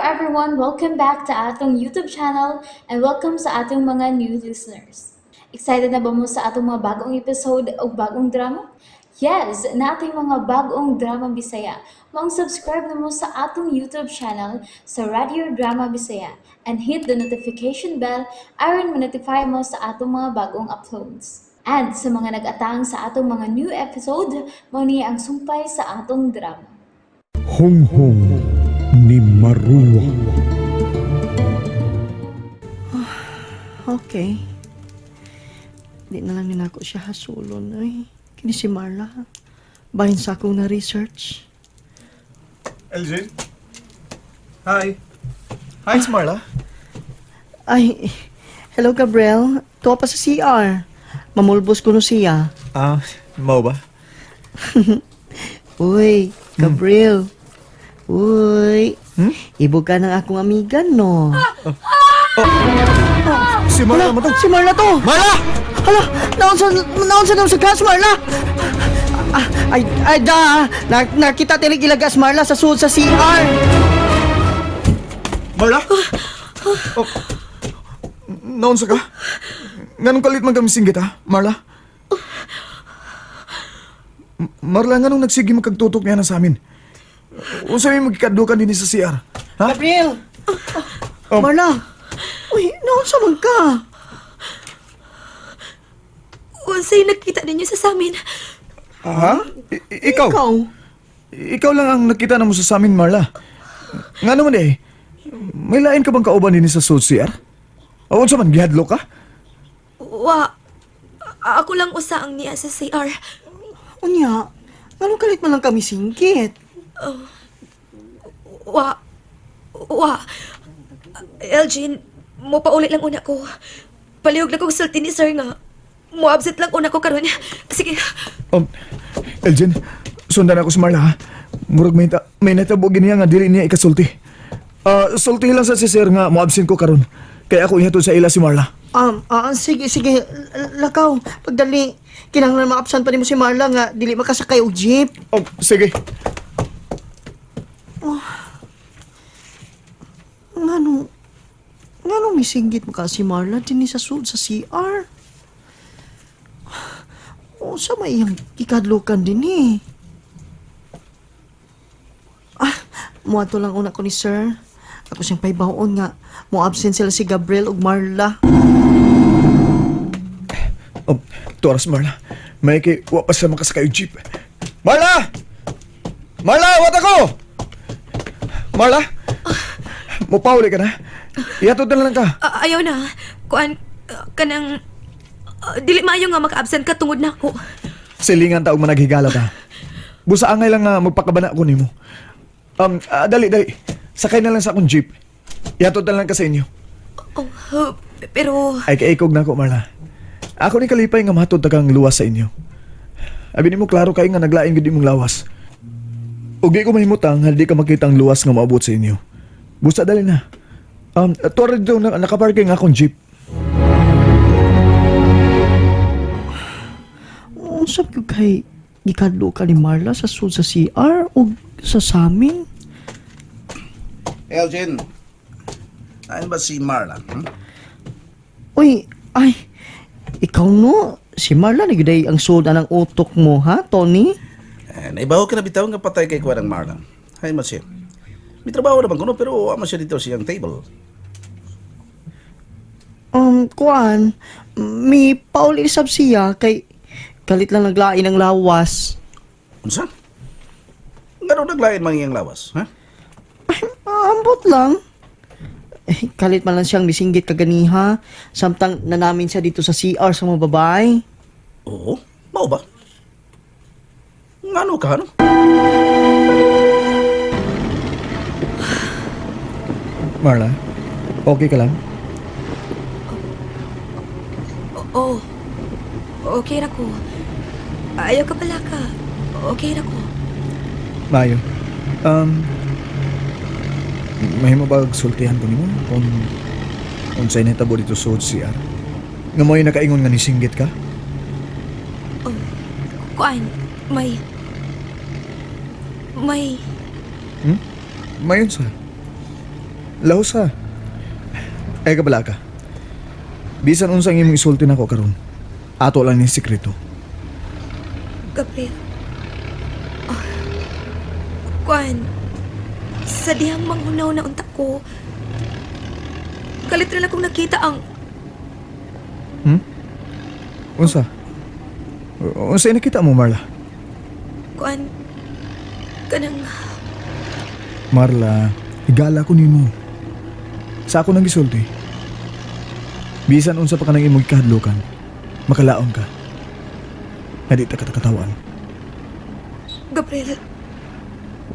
everyone! Welcome back to atong YouTube channel and welcome sa atong mga new listeners. Excited na ba mo sa atong mga bagong episode o bagong drama? Yes, naa tay mga bagong drama Bisaya. Maong subscribe na mo sa atong YouTube channel sa Radio Drama Bisaya and hit the notification bell aron ma-notify mo sa atong mga bagong uploads. And sa mga nag-atang sa atong mga new episode, mao ni ang sumpay sa atong drama. Hunghong ni Marua. Okay. Di na lang nako siya hasulon ay. Kini si Marla. Bahin sa akong na-research. LJ? Hi. Hi, it's Marla. Ay, hello Gabriel. Tuwa pa sa CR. Mamulbos ko no siya. Ah, mao ba? Uy, Gabriel. Uy. Hmm? Ibog ka ng akong amiga, no? Si Marla mo to. Si Marla to! Marla! Hala! Naunsa naman sa gas, Marla! Ah, ay, ay, da! Nakita tinig ilagas, Marla, sa sud sa CR! Marla? Oh, naunsa ka? Nganong kalit man kami singgit ha, Marla? Marla, nganong nagsige magkagtutok niya na sa amin? Unsa may magkikadukan din sa CR? Ha? Gabriel! Oh. Marla! Uy, naunsa man ka? Unsay nakita ninyo sa samin? Ha? Ikaw? Ikaw? Ikaw lang ang nakita na mo sa amin, Marla. Nga naman eh, may lain ka bang kauban din sa sud CR? O unsa man, gihadlok ka? Wa. Ako lang usa ang niya sa CR. Unya, nganong kalit man lang kami singgit? Wa. Wa. Elgin, mo paulit lang una ko. Palihog lang kong sulti ni sir nga. Mo absent lang una ko karon. Sige. Elgin, sundan ako si Marla ha. Murag may natabo niya nga dili niya ikasulti. Ah, sulti lang sa si sir nga mo-absent ko karon. Kaya ako ihatod sa ila si Marla. Sige, sige, lakaw. Pagdali, kinahanglan maabsan pa nimo si Marla nga dili makasakay og jeep. Oh, sige. Ngano, ngano misinggit mo ka si Marla dinhi sa sud sa CR? O sa may iyang gikadlukan dinhi? Ah, muadto lang una ko ni sir. Ako siyang pahibaw-on nga mo absent sila si Gabriel ug Marla. Oh, tuwaras Marla. May kay wa pa siya makasakay og jeep. Marla! Marla, wat ako! Marla? Mopauli ka na. Ihatod na lang ka. Ah, ayaw na. Kuan kanang dili maayo nga maka-absent ka tungod nako. Silingan ta og managhigala ta. Busa angay lang nga magpakabana ko nimo. Dali dali. Sakay na lang sa akong jeep. Ihatod na lang ka sa inyo. Oh, pero Ay kaikog na ako, Marla. Ako ni kalipay nga mahatod ta kang luwas sa inyo. Abi nimo klaro kay nga naglain gid imong lawas. Ug di ko mahimutang di ka makita ang luwas nga moabot sa inyo. Busa dali na. Tuwa dito na, nakaparking akong jeep. Unsa gyud kay gikadlukan ni Marla sa sud sa CR ug sa samin? Elgin, ayun ba si Marla? Hmm? Uy, ay, ikaw no, si Marla ni gyud ang sud ang utok mo ha, Tony? Eh, naibaw ka na bitaw nga patay kay kuwarang Marla. Hay man siya. May trabaho naman kuno pero wa man siya dito siyang table. Kuan, may pauli sab siya kay kalit lang naglain ang lawas. Unsa? Ngano naglain man iyang lawas, ha? Ay, ambot lang. Eh, kalit man lang siyang misinggit kaganiha. Samtang na namin siya dito sa CR sa mga babae. Oo, mao ba? Ngano ka ano? Marla, okay ka lang? Oh. Okay ra ko. Ayaw ka pala ka. Okay ra ko. Mayo. Mahimo ba sultihan ko nimo kung unsay nahitabo dito sa CR? Nga mo'y nakaingon nga nisinggit ka? Oh, kuan, may may Mayon sa. Lahos ha. Ay kabala ka. Bisan unsang imong isulti nako karon. Ato lang ni sekreto. Gabriel. Ah, kuan, sa dihang manghunaw na unta ko, kalit na lang kong nakita ang Unsa? Unsa nakita mo, Marla? Kuan, kanang Marla, higala ko nimo. Sa ako nang gisulti. Bisan unsa pa ka nang imong gikahadlokan, makalaon ka. Nga di ta katakatawan. Gabriel,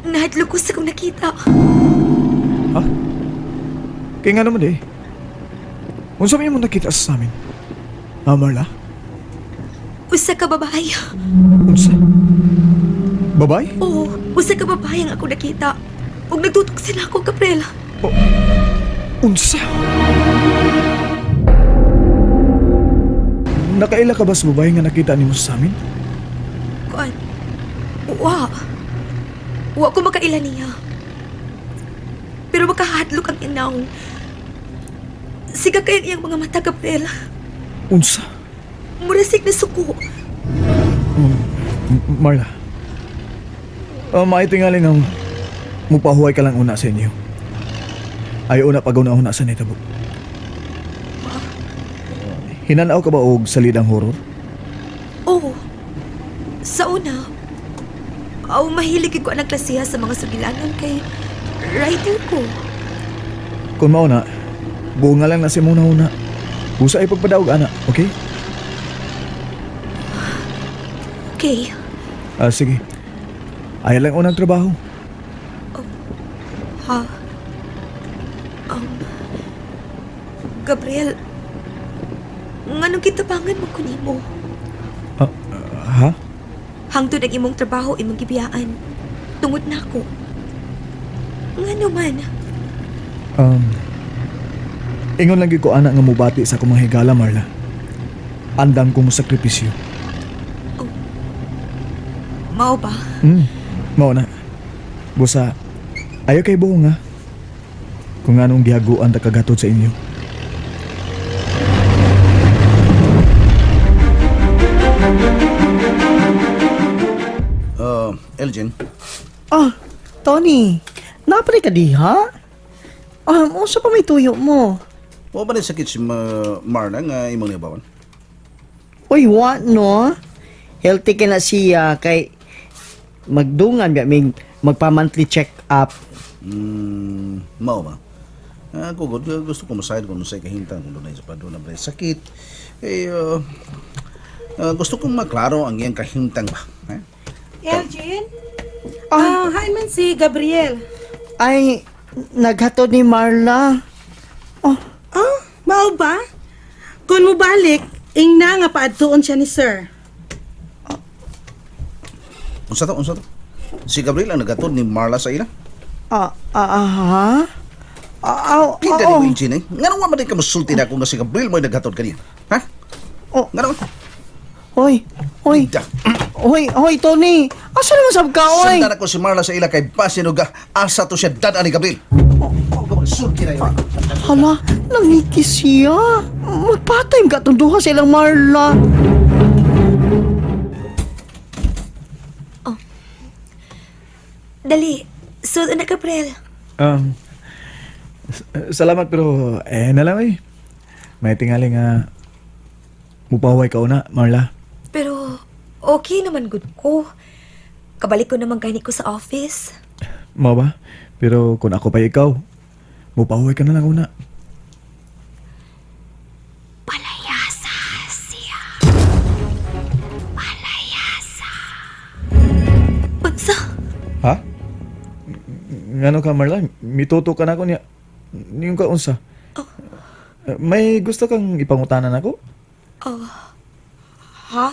nahadlok ko sa kong nakita. Ha? Kaya nga naman eh. Unsa may imong nakita sa amin? Ha, Marla? Usa ka babae. Unsa? Babay? Oo, usa ka babae ang ako nakita. Ug nagtutok sila ako, Gabriel. Unsa? Nakaila ka ba sa babae nga nakita nimo sa amin? Kuan, wa. Wa ko makaila niya. Pero makahadlok ang inaw. Siga kay ang iyang mga mata, Gabriel. Unsa? Murasig na suko. Marla. Maitingali nga mupahuway ka lang una sa inyo. Ayaw na pag-una-una sa nitabo. Hinanaw ka ba og salidang horror? Oo. Sa una, aw mahilig ko ang klasiha sa mga sugilanon kay writer ko. Kung mauna, buo nga lang na si muna una. Busa ay pagpadaog, ana, okay? Okay. Sige. Ayaw lang unang trabaho. Ha? Gabriel, nganong kitabangan mo ko nimo? Ah, ha? Hangtod ang imong trabaho imong gibiyaan. Tungod na ako. Ngano man? Ingon lang gyud ko ana nga mubati sa akong mga higala, Marla. Andam ko mo sakripisyo. Mao ba? Mao na. Busa, ayaw kay buong nga. Kung anong gihaguan ta kagatod sa inyo. Elgin, Ah, Tony, napali ka diha? Ah, unsa pa may tuyo mo? wa ba ni sakit si Marla nga imong nibawan? Uy, what no? Healthy ka na siya kay magdungan ba mig magpa-monthly check up. Mao ba? Ah, gugod, gusto ko masayod kung unsay kahimtang kung dunay sa paduna ba sakit. Eh, gusto kong maklaro ang iyang kahimtang ba. Eh? Elgin? Ah, hain man si Gabriel. Ay, naghatod ni Marla. Oh, Oh, mao ba? Kung mubalik, ingna nga paadtuon siya ni sir. Unsa to? Unsa to? Si Gabriel ang nagatod ni Marla sa ila. ah, ah, ah, ha? Ah, ah, Pinda ah, ni mo Elgin eh. Ngano wa man din ka mosulti na kung nga si Gabriel mo naghatod kaniya? Ha? Oh. Ngano? Hoy, hoy, Pinda. hoy, hoy, Tony. Asa naman sab ka, oy? Sundan ako si Marla sa ila kay basin og asa to siya dad ni Gabriel. Oh, oh, sulti na yun. Hala, nangikis siya. Magpatay ka itong duha sa ilang Marla. Dali, sud na Gabriel. Salamat pero eh na lang eh. May tingali nga mupahuway ka una, Marla. Pero okay naman good ko. Kabalik ko naman gani ko sa office. Mao ba? Pero kung ako pa ikaw, mupahuway ka na lang una. Palayasa siya. Palayasa. Unsa? Ha? Ngano ka, Marla? Mituto ka na ako niya. Niyong ka unsa? May gusto kang ipangutanan ako? Ha?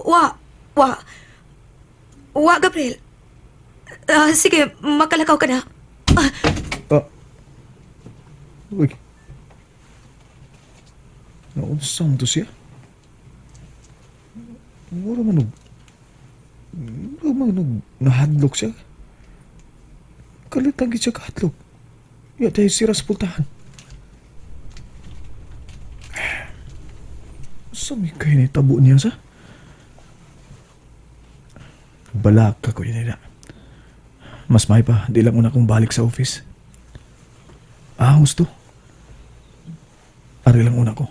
Wa, wa. Wa, Gabriel. Ah, sige, makalakaw ka na. Ah, Ah. Uy. Naunsa mo to siya? Mura man og... Mura man og nahadlok siya. Kalitang gid siya kahadlok. Ya tayo sira sa pultahan. Sumi kayo na tabo niya sa? Balak ka ko yun nila. Mas may pa, di lang una kong balik sa office. Ah, gusto. Ari lang una ko.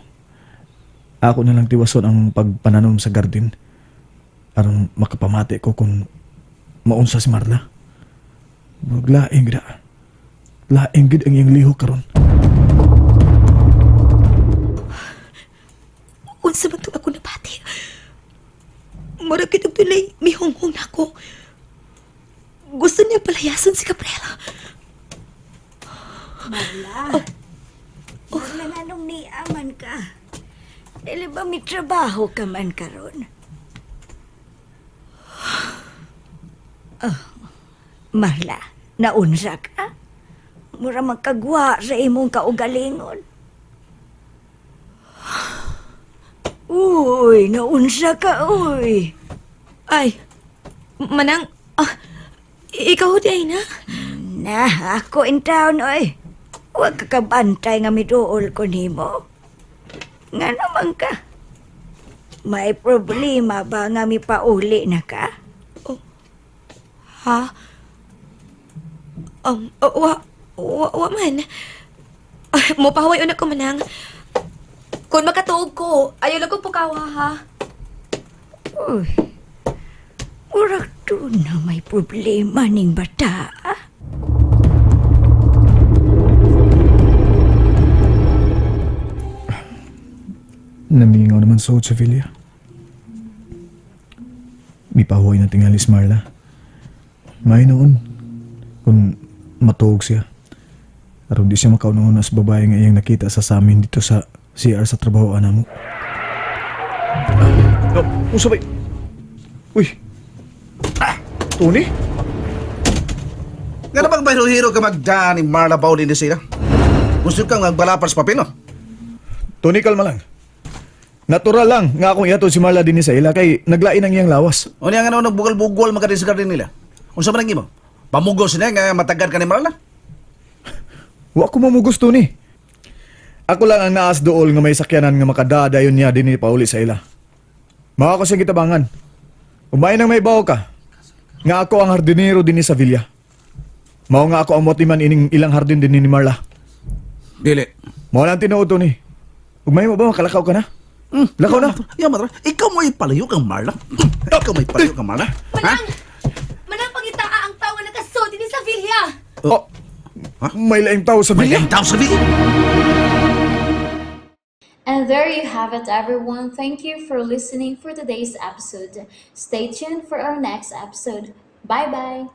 Ako na lang tiwason ang pagpananom sa garden. Aron makapamati ko kung maunsa si Marla. Murag laing gid ah. Laing gid ang iyang lihok karon. Unsa man to ako nabati. Murag kitog tulay, mihunghong na ako. Gusto niya palayasan si Gabriela. Marla. Marla, nganong niaman ka? Dili ba may trabaho ka man karon? Oh, Marla, naunsa ka? Mura magkagwa sa imong kaugalingon. Uy, naunsa ka, uy. Ay, manang, ikaw di ay na. Na, ako in town, oy. Huwag ka kabantay nga miduol ko nimo. Nga naman ka. May problema ba nga mipauli na ka? Ha? Wa man. Ah, mo pahuway una ko manang. Kung makatuog ko, ayaw lang ko pukawa ha. Uy, murag doon na may problema ning bata. Ah. Namingaw naman sa Sevilla. Mipahuway na tingali si Marla. May noon, kung matuog siya. Aron di siya makauna sa babae nga iyang nakita sa samin dito sa CR sa trabaho ana mo. Oh, usabay. Uy. Ah, Tony? Nga na bang bahiro-hiro ka magdaan ni Marla Bowden ni sila? Gusto kang magbalapar sa papel, no? Tony, kalma lang. Natural lang nga akong ihatod si Marla din sa ila kay naglain ang iyang lawas. O niya nga naman nagbugal-bugal magka din sa garden nila. Unsa man ang imo? Pamugos niya nga matagad ka ni Marla? Wa ko mamugos, Tony. Ako lang ang naas dool nga may sakyanan nga makadadayon niya din pauli sa ila. Mao ko siyang gitabangan. Umay nang may bawo ka. Nga ako ang hardinero dinhi sa villa. Mao nga ako ang motiman ining ilang hardin din ni Marla. Dili. Mao lang tinuod, Tony. Ugmay mo ba makalakaw ka na? Lakaw na. Ya, Marla. Ikaw mo ipalayo kang Marla. Ikaw mo ipalayo kang Marla. Ha? Manang! Manang pangitaa ang tawo nga nakasulti ni sa villa. Oh. Ha? May laing tao sa May villa. laing tao sa villa. And there you have it, everyone. Thank you for listening for today's episode. Stay tuned for our next episode. Bye bye.